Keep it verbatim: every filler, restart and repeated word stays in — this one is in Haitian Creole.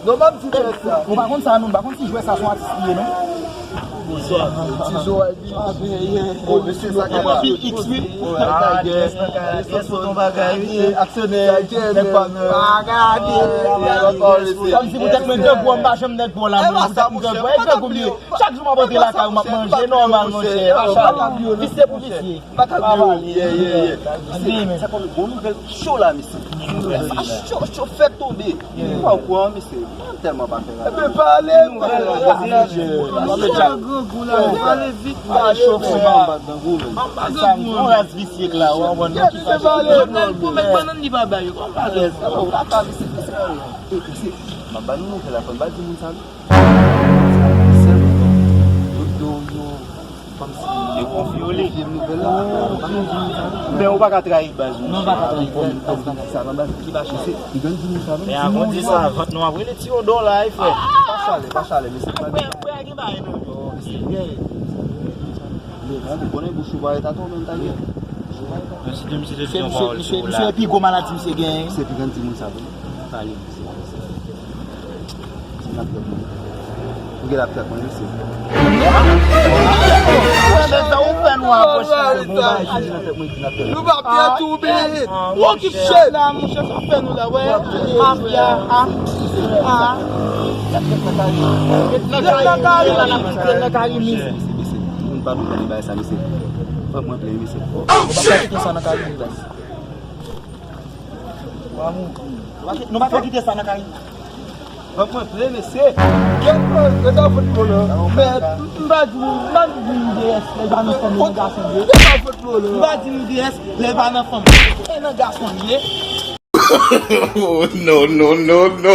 Non, m ap di dirèk sa. Ou pa konn sa, non? Ou pa konn si jwè sa se yon atis li ye, non? Bonswa. Ti zo a di. Oh, mesye, sa gen la. Pil X, wi. Ah, yes, nan kay, yes, ton bagay, wi. Aksyonè, nèg pa nan. Pa gade. Kòmsi poutèt mwen grangou, m pa janm nèg bò la, mwen poutèt m grangou. E grangou m ye. Chak jou m ap antre lakay ou, m ap manje nòmal, monchè. Pa chale. Visye pou visye. Pa ka vle, yeah, yeah, yeah. Sa konn bon nouvèl cho la, mesye. Sa cho, cho fè tonbe. Ou pa okouran, mesye. Mwen tèlman pa fè la. Ebyen, pale, pale. Mesye, grangou la, pale vit. Pa cho fè anba grangou, men. Anba grangou. Yon ras visye k la, ou konprann ki fache. Jovenel pwomèt bannann li pa bay yo. Anba grangou. Ou pa ka, mesye, mesye. M ap ba nou nouvèl la, fò n pa di moun sa, non. Yo, yo, yo. Kòmsi yo konfye li. Men ou pa ka trayi baz ou. Non, ou pa ka trayi baz. Sa nan baz ki mache se. Men avan di sa, vant nou ap rele ti yon dola, e frè. Pa chale, pa chale, mesye. Frè, frè, gen bagay nan men. Mesye, gen. Men, konnen bouch ou pa ret atò, men ta gen. Men si de misye te di yon pawòl sou ou la. Misye, misye pi gwo maladi misye genyen. Misye pi grann timoun sa, vre. Pale, misye. Ti laptop mwen. Ou gen laptop mwen, mesye. Ou fè nou apwoche. Nou pa pye tou, men. Ou ki fè la, monchè, sa fè nou la, wè. Mafya, a, a. Nan kari, nan kari, nan kari, nan kari, mesye. Mesye, mesye. Moun pa nou konn bagay sa, mesye. Fè mwen plen, mesye. Ou pa kite sa nan kari, mesye. Nou pa ka kite sa nan kay. Ban mwen ple, mesye. Kèt mwen, yo ta fout plo la. Men, m pa di, m pa di M D S, lè pa nan fanm, nan gason ye. Yo ta fout plo la. M pa di M D S, lè pa nan fanm. E nan gason ye. Oh, no, no, no, no.